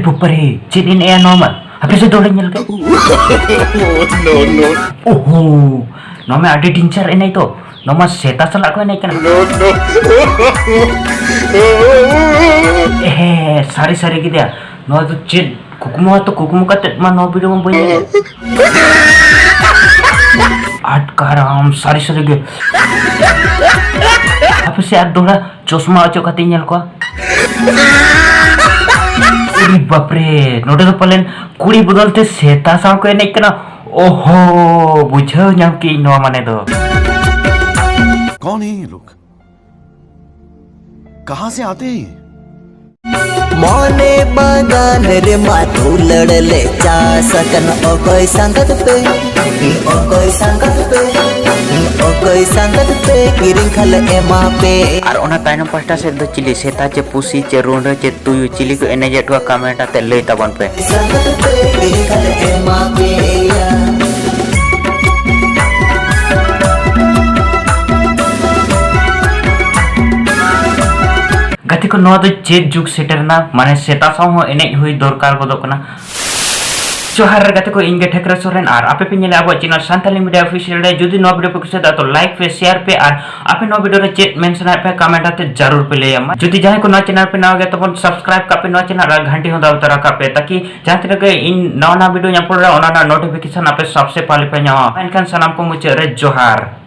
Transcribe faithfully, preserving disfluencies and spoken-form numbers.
ᱵᱟᱯᱨᱮ, ᱪᱮᱫ ᱮᱱᱮᱡᱼᱟ ᱱᱚᱣᱟ ᱢᱟ? ᱦᱟᱯᱮ ᱥᱮ ᱫᱚᱦᱲᱟᱧ ᱧᱮᱞ ᱠᱮᱫ᱾ No, no. ᱳᱦᱳ, ᱱᱚᱣᱟ ᱢᱟ ᱟᱹᱰᱤ danger ᱮᱱᱮᱡ ᱛᱚ᱾ ᱱᱚᱣᱟ ᱢᱟ ᱥᱮᱛᱟ ᱥᱟᱞᱟᱜ ᱠᱚ ᱮᱱᱮᱡ ᱠᱟᱱᱟ᱾ No, no. ᱮᱦᱮ, ᱥᱟᱹᱨᱤ ᱥᱟᱹᱨᱤ ᱜᱮ ᱫᱮᱭᱟ᱾ ᱱᱚᱣᱟ ᱫᱚ ᱪᱮᱫ ᱠᱩᱠᱢᱩ? ᱟᱛᱚ ᱠᱩᱠᱢᱩ ᱠᱟᱛᱮᱫ ᱢᱟ ᱱᱚᱣᱟ video ᱢᱟ ᱵᱟᱹᱧ ᱧᱮᱞ᱾ ᱟᱴᱠᱟᱨᱟᱢ, ᱥᱟᱹᱨᱤ ᱥᱟᱹᱨᱤ ᱜᱮ᱾ ᱦᱟᱯᱮ ᱥᱮ ᱟᱨ ᱫᱚᱦᱲᱟ ᱪᱚᱥᱢᱟ ᱚᱪᱚᱜ ᱠᱟᱛᱮᱧ ᱧᱮᱞ ᱠᱚᱣᱟ᱾ ᱟᱨᱮ ᱵᱟᱯᱨᱮ, ᱱᱚᱰᱮ ᱫᱚ ᱯᱟᱞᱮᱱ ᱠᱩᱲᱤ ᱵᱚᱫᱚᱞ ᱛᱮ ᱥᱮᱛᱟ ᱥᱟᱶ ᱠᱚ ᱮᱱᱮᱡ ᱠᱟᱱᱟ᱾ ᱳᱦᱳ, ᱵᱩᱡᱷᱟᱹᱣ ᱧᱟᱢ ᱠᱮᱜᱼᱟᱹᱧ ᱱᱚᱣᱟ ᱢᱟᱱᱮ ᱫᱚ᱾ कौन है ये लोग? कहाँ से आते हैं ये? ᱢᱚᱱᱮ ᱵᱟᱜᱟᱱ ᱨᱮᱢᱟ ᱫᱩᱞᱟᱹᱲ ᱞᱮ ᱪᱟᱥ ᱟᱠᱟᱱ, ᱚᱠᱚᱭ ᱥᱟᱸᱜᱟᱛ ᱯᱮ, ᱚᱠᱚᱭ ᱥᱟᱸᱜᱟᱛ ᱯᱮ, ᱚᱠᱚᱭ ᱥᱟᱸᱜᱟᱛ ᱯᱮ, ᱠᱤᱨᱤᱧ ᱠᱷᱟᱱ ᱞᱮ ᱮᱢᱟ ᱯᱮ᱾ ᱟᱨ ᱚᱱᱟ ᱛᱟᱭᱱᱚᱢ ᱯᱟᱦᱴᱟ ᱥᱮᱫ ᱫᱚ ᱪᱤᱞᱤ ᱥᱮᱛᱟ ᱪᱮ ᱯᱩᱥᱤ ᱪᱮ ᱨᱩᱸᱰᱟᱹ ᱪᱮ ᱛᱩᱭᱩ ᱪᱤᱞᱤ ᱠᱚ ᱮᱱᱮᱡᱮᱫ ᱠᱚᱣᱟ, comment ᱟᱛᱮ ᱞᱟᱹᱭ ᱛᱟᱵᱚᱱ ᱯᱮ᱾ ᱥᱟᱸᱜᱟᱛ ᱯᱮ, ᱠᱤᱨᱤᱧ ᱠᱷᱟᱱ ᱞᱮ ᱮᱢᱟ ᱯᱮᱭᱟ᱾ ᱜᱟᱛᱮ ᱠᱚ, ᱱᱚᱣᱟ ᱫᱚ ᱪᱮᱫ ᱡᱩᱜᱽ ᱥᱮᱴᱮᱨ ᱮᱱᱟ? ᱢᱟᱱᱮ ᱥᱮᱛᱟ ᱥᱟᱶ ᱦᱚᱸ ᱮᱱᱮᱡ ᱦᱩᱭ ᱫᱚᱨᱠᱟᱨ ᱜᱚᱫᱚᱜ ᱠᱟᱱᱟ᱾ ᱡᱚᱦᱟᱨ ᱜᱟᱛᱮ ᱠᱚ, ᱤᱧ ᱜᱮ ᱴᱷᱮᱠᱨᱟ ᱥᱚᱨᱮᱱ, ᱟᱨ ᱟᱯᱮ ᱯᱮ ᱧᱮᱞᱟ ᱟᱵᱚᱣᱟᱜ channel Santali Media Official ᱨᱮ᱾ ᱡᱩᱫᱤ ᱱᱚᱣᱟ video ᱯᱮ ᱠᱩᱥᱤᱭᱟᱫᱟ ᱛᱚ like ᱯᱮ, share ᱯᱮ, ᱟᱨ ᱟᱯᱮ ᱱᱚᱣᱟ video ᱨᱮ ᱪᱮᱫ ᱢᱮᱱ ᱥᱟᱱᱟᱭᱮᱫ ᱯᱮ comment ᱟᱛᱮ ᱡᱟᱨᱩᱲ ᱯᱮ ᱞᱟᱹᱭᱟ ᱢᱟ᱾ ᱡᱩᱫᱤ ᱡᱟᱦᱟᱸᱭ ᱠᱚ ᱱᱚᱣᱟ channel ᱯᱮ ᱱᱟᱣᱟ ᱜᱮᱭᱟ ᱛᱟᱵᱚᱱ subscribe ᱠᱟᱜ ᱯᱮ ᱱᱚᱣᱟ channel ᱟᱨ ᱜᱷᱟᱱᱴᱤ ᱦᱚᱸ ᱫᱟᱵ ᱛᱚᱨᱟ ᱠᱟᱜ ᱯᱮ, ᱛᱟᱠᱤ ᱡᱟᱦᱟᱸ ᱛᱤᱱᱟᱹᱜ ᱜᱮ ᱤᱧ ᱱᱟᱣᱟ ᱱᱟᱣᱟ video ᱧᱟᱢ ᱯᱚᱨᱮ ᱚᱱᱟ ᱨᱮᱱᱟᱜ notification ᱟᱯᱮ ᱥᱚᱵᱥᱮ ᱯᱟᱦᱞᱮ ᱯᱮ ᱧᱟᱢᱟ᱾ ᱮᱱᱠᱷᱟᱱ ᱥᱟᱱᱟᱢ ᱠᱚ ᱢᱩᱪᱟᱹᱫ ᱨᱮ ᱡᱚᱦᱟᱨ᱾